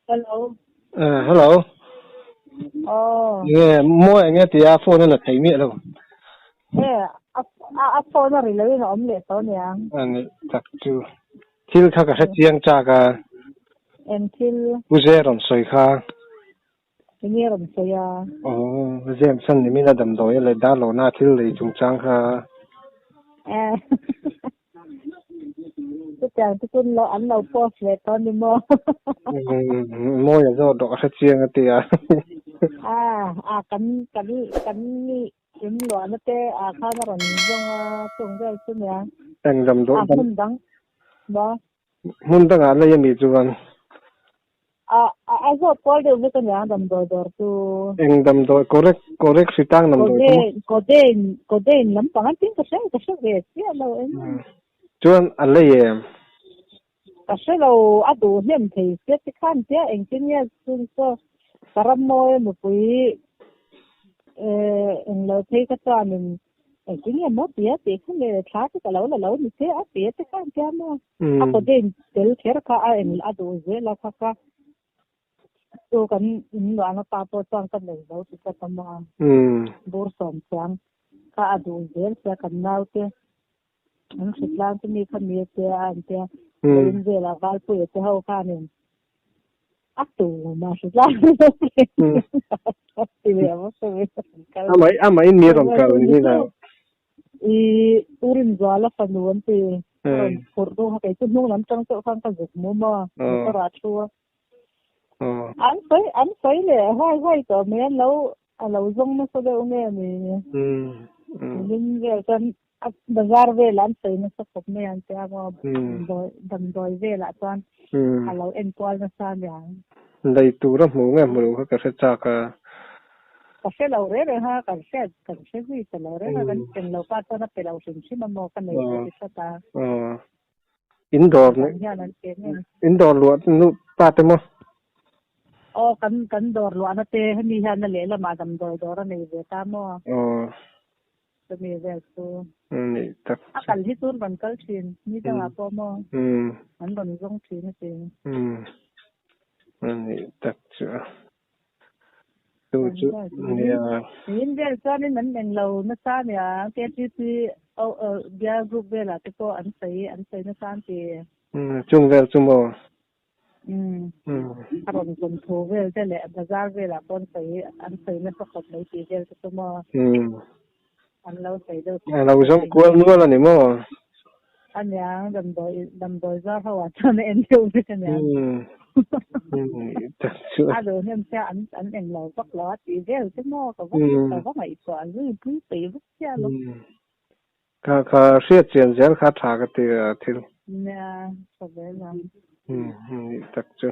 Hello. Eh, hello. Oh. Nge mo enge tia phone a la thei miah lo. Eh, a a phone a ri lo in a awm leh tawh aniang. Ani tak chu. Thil kha ka hre chiang chak a. Eng thil? Pu Ze rawn sawi kha. Enge rawn sawi a? Aw, James an nimin a damdawi a leh dar lohna thil lei chungchang kha. Eh. Chutiang te chu an lo post leh tawh ni maw? Mawi a zawt rawh ka hre chiang a ti a. Ah, ah kan kan kan in luahna te ah khan a rawn zawng a chung vel chu nia. Eng damdawi Ah hmun dang maw? Hmun dangah lei a nih chuan. A a zawt kual deuh vek a nia damdawi dawr chu. Eng damdawi correct correct hri tang damdawi chu maw? Codeine codeine lampang an tin ka hre ka hre ve chiah lo eng. Chuan a lei em? Ka hre lo a duh hnem thei sia ti khan tia engtin nge chun chaw ka ram mawi nupui eh englo phei ka chuanin Engtin nge maw tia tih kha le thla te ka lo la lo ni che a tia te khan tia maw a codeine tel kher kha a eng a duh zel a kha kha chu kan in luahna pa pawh chuan ka nei lo ti tlat a maw bur sawm thiam kha a duh zel sia kan naute an hritlang te mi kha mi te a an tia in velah valpuia te ho khanin A tu ma hre tlang lo ti ve a se ve kal. Amah amah in mi rawn kal ni na. I urin zuala fanu an ti rawn phurh du ha kei chu hnung lam tang chauh khan ka zuk mu maw motor ah thu a. An sawi an sawi leh huai huai tawh mai an lo a lo zawng nasa deuh nge ni. Min vel chuan A bazar velah an sawi nasa khawp mai ang che a maw damdawi velah chuan a lo enkual nasa aniang. Lei tur a hmuh nge hmu loh kha ka hre chak a. Ka hre lo reng reng a, kan hriat kan hre zui ta lo reng a, kan eng lo pa chuan a pe lo hrim hrim a maw ka nei lo ti tlat a. In dawr in dawr luah nu pa te maw? Aw kan kan dawr luahna te hemi hian a lehlamah damdawi dawr a nei ve ta maw? Aw. Chumi vel chu. Ni tak. A kal hi chu an rawn kal thin. Ni dangah pawh maw an rawn zawng thin a ti. Ni tak chu. Chu chu nia. Min vel chuanin an eng lo nasa nia KTP bial group velah te pawh an sawi an sawi nasa an ti. Chung vel chu maw? A rawn zawm thu vel te leh bazar velah pawh an sawi an sawi nasa khawp mai tih vel te chu maw an lo sawi deuh A lo zawm kual nual a ni maw? Aniang damdawi damdawi zar ho ah chuan a en deuh vek aniang. A duh hnem sia an an eng lo vak lo a tih vel te maw ka va ka va ngaihtuah zui pui peih vek chiah lo. Kha kha hriat chian zel kha tha ka ti a thil. Nia, tha zel ang. Nih tak chu.